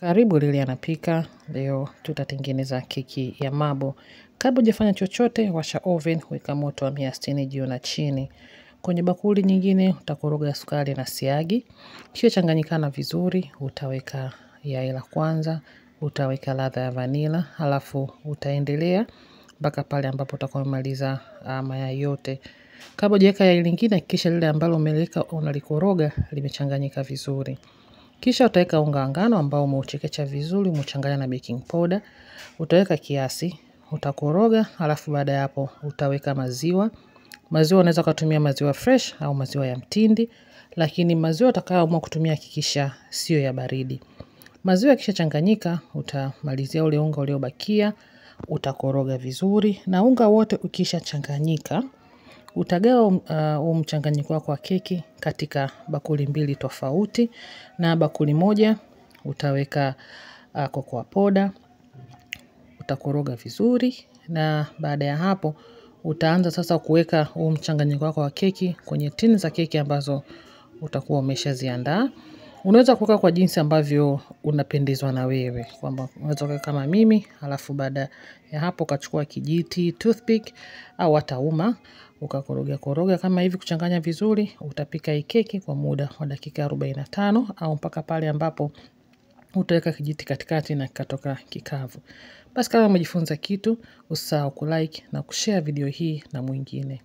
Karibu Lili Anapika. Leo tutatengeneza keki ya mabo. Kabla hujafanya chochote, washa oven, weka moto wa 160 juu na chini. Kwenye bakuli nyingine utakoroga sukari na siagi. Kisha changanyikana vizuri, utaweka yai la kwanza, utaweka ladha ya vanila, halafu utaendelea mpaka pale ambapo utakuwa umemaliza mayai yote. Kabla hujaweka yai lingine, hakikisha lile ambalo umeliweka unalikoroga limechanganyika vizuri. Kisha utaweka unga wa ngano ambao umeuchekecha vizuri, umechanganya na baking powder. Utaweka kiasi, utakoroga, halafu baada ya hapo utaweka maziwa. Maziwa unaweza kutumia maziwa fresh au maziwa ya mtindi, lakini maziwa utakayoamua kutumia hakikisha sio ya baridi. Maziwa yakishachanganyika, utamalizia ule unga uliobakia, utakoroga vizuri, na unga wote ukishachanganyika, utagawa mchanganyiko wako wa keki katika bakuli mbili tofauti. Na bakuli moja utaweka cocoa powder, utakoroga vizuri, na baada ya hapo utaanza sasa kuweka huu mchanganyiko wako wa keki kwenye tini za keki ambazo utakuwa umeshaziandaa. Unaweza kuweka kwa jinsi ambavyo unapendezwa na wewe, kwamba unaweza kuweka kama mimi, halafu baada ya hapo ukachukua kijiti, toothpick au hata uma, ukakoroga koroga kama hivi kuchanganya vizuri. Utapika hii keki kwa muda wa dakika 45 au mpaka pale ambapo utaweka kijiti katikati na kikatoka kikavu. Basi kama umejifunza kitu, usisahau kulike na kushare video hii na mwingine.